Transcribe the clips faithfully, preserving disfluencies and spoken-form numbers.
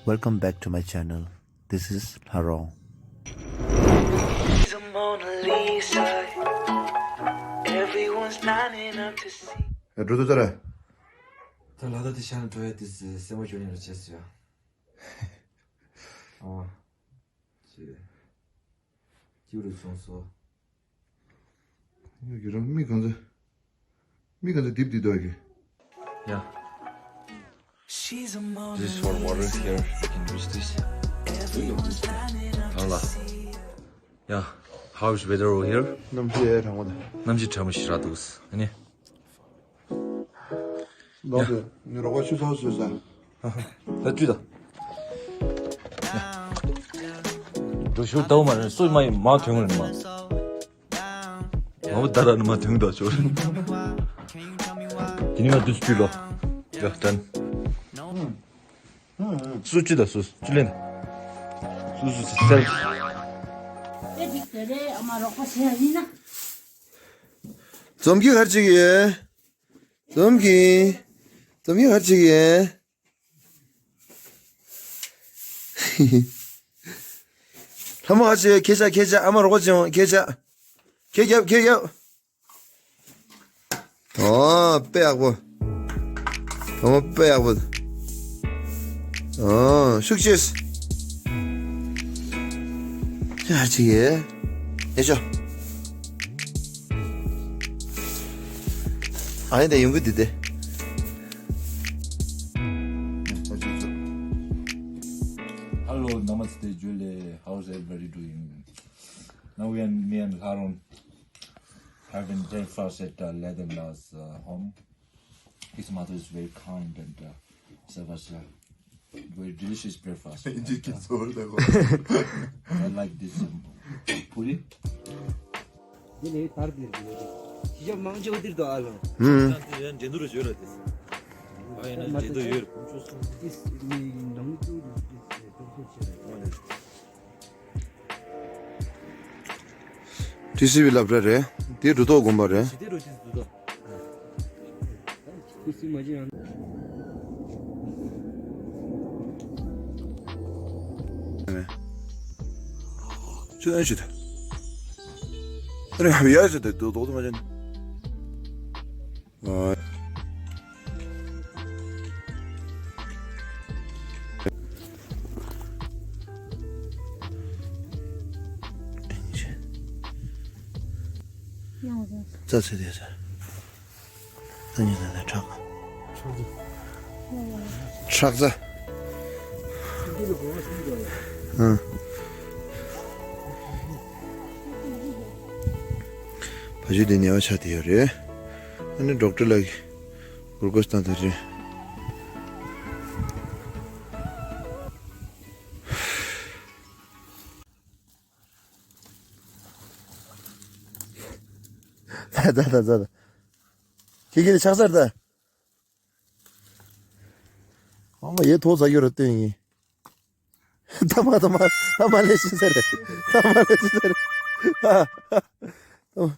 Welcome back to my channel. This is Larong. She's a Mona Lisa. Everyone's lining up to see. ཡ་འགྲོ་འདུག་ད་ར། ད་ལ་ད་དེ་ཤ་ན་འགྲོ་ཡ་དེ་སེ་མོ་ཞོ་ཡིན་ར་ཆེ་སུ་ཡ། ཨོ། ཅི་རེད། ཅི་རེད་སོང་སོ། ཡོད་ཀྱི་རང་མི་གང་ཚོད། མི་གང་ཚོད་དིབ་དིབ་འདུག་གི། Yeah. This is for water here. You can use this. ཨ་ལ། Yeah. How is weather over here? གནམ་གཤིས་ཡ་གྲང་མོ་དང་། གནམ་གཤིས་གྲང་མོ་ཞིག་རག་འདུག་ཨ་ནི། ལོག་སྟེ་ངས་རོགས་པ་ཆུ་ཚོད་བཟོས་ས། ད་བཅུ་ད། འགྲོ་ཞུར་ལྟ་བུ་མ་རེད། སུ་མ་ཡིན་མ་ཐོན་རེད་མ། མ་བུ་ད་ར་ནི་མ་ཐོན་དོ་ཆོ། དེ་ནི་མ་དུས་བཅུ་ལོ། ཡ་ཏན། སུ་བཅུ་ད་སུ་བཅུ་ལེན། སུ་སུ་སུ་སེལ། ཨེ་འགྲིག་དེ་རེད། ཨ་མ་རོགས་པ་བྱེད་ཡ་ཡིན་ན། འཛོམས་ཀྱི་གར་ཅིག་ཡོད། འཛོམས་ཀྱི། འཛོམས་ཀྱི་གར་ཅིག་ཡོད། ལྷ་མོ་ཨ་ཅེ་ཁྱེད་ཅག་ཁྱེད་ཅག་ཨ་མ་རོགས་པ་བྱེད་འོང་ཁྱེད་ཅག་ཁྱེད་རྒྱབ་ཁྱེད་རྒྱབ། ཨོ་དཔེ་ཡག་པོ། ལྷ་མོ་དཔེ་ཡག་པོ། ཨོ་ཤུགས་ཆེ། ཅི་ཧ་ཅི་ཡེ། ཨེ་ཤོ། ཨ་ཡེ་དེ་ཡོང་གི་འདུག་སྟེ། Hello, namaste, Jule. How's everybody doing? Now we and me and Haron having breakfast at uh, Leatherla's uh, home. His mother is very kind and uh, serve us uh, very delicious breakfast. And, uh, I like this um, puri. འདི་ནི་དར་འདིར་འདི་ནི་ཤི་ཤ་མང་ཆེ་འོ་འདིར་དུ་ཨ་ལོ། ཧུམ། ཡང་འདི་ཡང་འགྲན་བསྡུར་ཡོད་ར་དེ། ཨ་ཡིན་ན་འགྲན་བསྡུར་ཡོད་ར། ཏི་སི་བི་ལབ་ར་རེད། འདི་རུ་ཐོག་དགོན་པ་རེད། ཁུ་སིམ་མ་བྱེད་ཡང་། ཅི་ཨེ་ཅི་ད། ཨ་རེ་ཧ་ཡ་ཅི་ད་དོ་དོ་དོ་མ་བྱེད། ཨ། ཙ་ཚེ་དེ་ཚེ། ཨ་ནི་ད་ད་ཁྲག་ཁྲག་རྩ། ཨ། བ་ཕྱུགས་འདི་ཉལ་བ་ཆགས་བསྡད་ཡོད་རེད། ཨ་ནི་ཌོག་ཊར་ལགས་ཀྱིས་གུ་ལུ་ཀོས་བཏང་བསྡད་རེད། ད་ད་ད་ད་ད། ཁྱེད་ཀྱིས་ཆགས་ཚར་ད། ཨ་མ་ཡེ་ཐོག་ཟ་ཡོད་ར་སྟོན་ཡིན། ད་མ་ད་མ་ད་མ་ལས་ཤི་ས་རེད། ད་མ་ལས་ཤི་ས་རེད། ད་མ།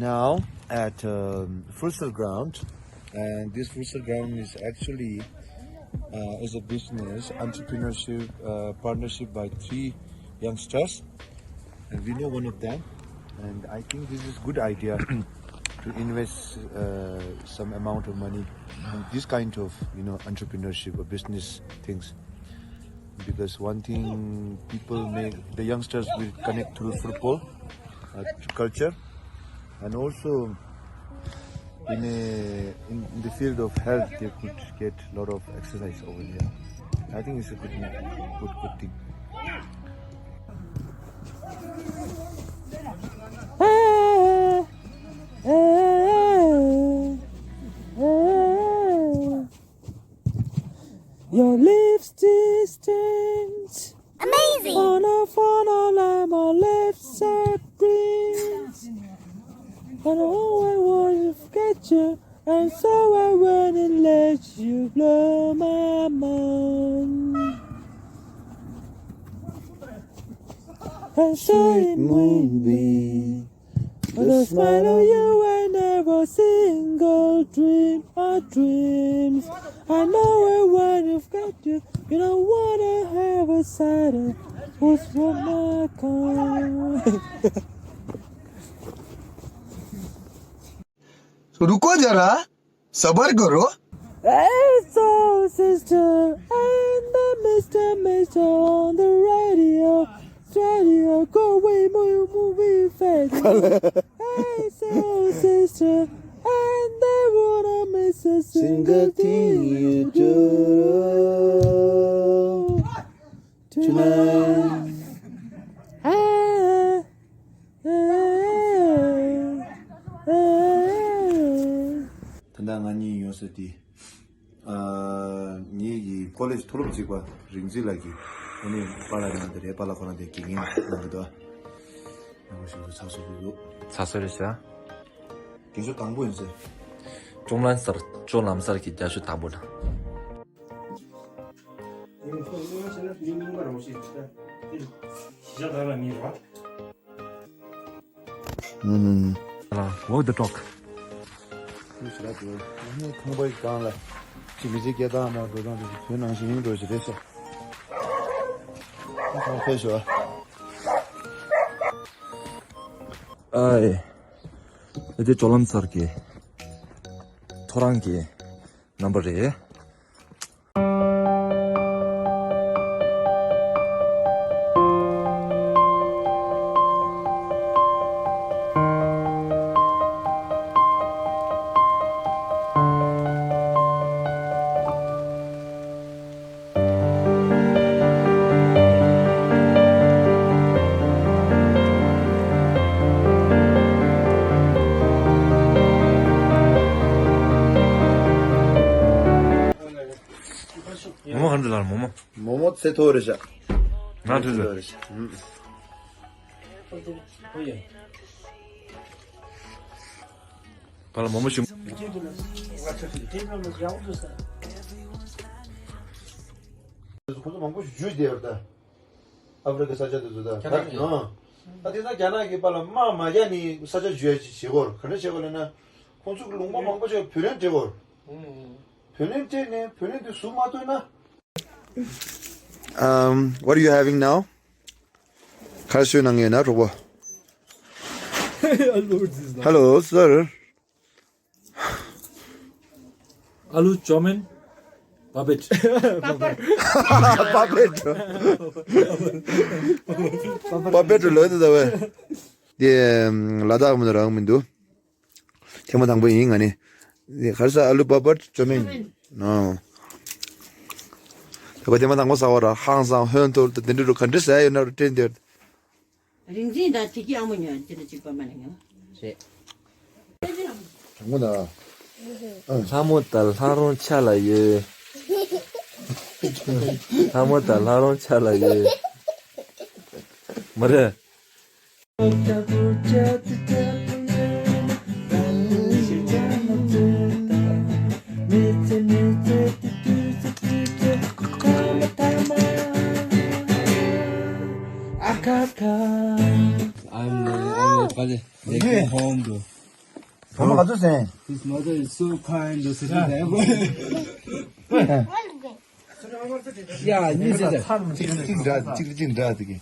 Now at um, Futsal ground, and this Futsal ground is actually uh, is a business entrepreneurship uh, partnership by three youngsters, and we know one of them. And I think this is good idea to invest uh, some amount of money in this kind of you know entrepreneurship or business things. Because one thing, people may, the youngsters will connect through football, uh, culture, and also in a, in, in the field of health, they could get a lot of exercise over here. I think it's a good, good, good thing. Your lipstick stains. Amazing. On a phone, all I'm a left side greens. And all I want is get you, and so I run and let you blow my mind. And so it won't be. With a smile on you and every single dream I dreams. I know it when you've got you. You don't wanna have a side of what's for my kind. रुको जरा, सबर करो। Hey, soul sister, and the mister, mister on the radio. Radio, go away, move, moving fast. Hey, soul sister, and they wanna miss a single thing you do tonight. Ah, ah, ah, ah. ད་ལྟ་ང་གཉིས་ཡོད་ས་དེ། ཨ། ངེད་ཀྱི་ཀོ་ལེཇ་མཐོ་སློབ་གཅིག་པ་རིག་འཛིན་ལགས་ཀྱིས་ཨ་ནི་པཱ་ལགས་ནང་དུ་རེད། པཱ་ལགས་ཁོ་རང་དེ་དགེ་རྒན་གནང་གི་འདུག་ཨ་ནི་ཞིག་ཏུ་ཚགས་ཚུད་ཀྱི་འདུག་ཚགས་ཚུད་རེད་ཤག་རྒྱན་ཤོག་དང་པོ་ཡིན་ཟེར། ཅོང་ལམ་སར་ཅོང་ལམ་སར་གྱི་རྒྱན་ཤོག་དང་པོ་ན། ཨུམ། Walk the talk. ཁྱོད་ཞི་ལ་དེ་ཁང་པའི་སྒང་ལ་ཅི་མི་ཚེ་སྐྱེལ་སྟངས་ན་འགྲོ་སྟངས་དེ་བོད་ནང་བཞིན་ཡིན་འགྲོ་ཞིག་རེད་ཤག་ཁང་ཕེབས་ཤོག་ཨ་ཨེ། ཨེ་དེ་ཇོ་ལམ་སར་གྱི་ཐོ་རངས་ཀྱི་རྣམ་པ་རེད། མོ་མོ་ག་འདྲ་ལ་མོ་མོ། མོ་མོ་ཚེ་མཐོ་རེད་ཤག་ང་ཚེ་མཐོ་རེད་ཤག་ཨུམ། པཱ་ལགས་མོ་མོ་ཞིག་ཁོ་ཚོ་མང་པོ་ཞིག་འཇུས་བསྡད་ཡོད་ད། ཨ་ཧྥེ་རི་ཁའི་ས་ཆ་དེ་ཚོ་ད། རྒྱ་ནག་གི་ཨང་། ད་དེ་ཚོ་རྒྱ་ནག་གི་པཱ་ལགས་དམག་མ་རྒྱག་ནི་ས་ཆ་འཇུས་ཡ་ཅིག་བྱེད་དགོས་རེད། ག་འདྲ་བྱེད་དགོས་ལབ་ན། ཁོང་ཚོ་གི་ལུང་པ་མང་པོ་ཅིག་བོད་ལན་སྤྲད་དགོས་རེད། བོད་ལན་སྤྲད་ནས་བོད་ལན་དེ་ཟུར་མ་གཏོང་ན། Um, what are you having now? ག་རེ་ཞུ་གནང་ཡོད་ན་གྲོགས་པོ། Hello, sir. Alu chow mein, puppet. Puppet. Puppet ལོས་དེ་ད་བས། དེ་ལ་དྭགས་མི་འདུག་རང་མི་འདུག་ཐེངས་མ་དང་པོ་ཡིན་ང་ནི། དེ་ག་རེ་ཟ། ཨ་ལུ་པ་པར་ཅོ་མིན། ཨོ། ད་པ་ཐེངས་མ་དང་པོ་ཟ་བ་ར་ཧང་སང་ཧོན་ཐོར་དང་དེ་འདྲ་རུ་ག་འདྲ་ཟ་ཡོད་ན་རུ་དྲན་དེར། རིག་འཛིན་དང་དེ་གི་ཨ་མོ་ཉོན་དེ་འདྲ་གཅིག་པ་མ་ནས་ཉོན། རེད། དྲང་མོ་ན། ལྷ་མོ་དང་ལྷ་རོང་ཆ་ལ་ཡོད། ལྷ་མོ་དང་ལྷ་རོང་ཆ་ལ་ཡོད། མ་རེད། I'm, I'm, they go home, bro. His mother is so kind, though. Yeah, you said that. ཅིག་ཅིག་འདྲ་ཅིག་ཅིག་འདྲ་དེ་གི།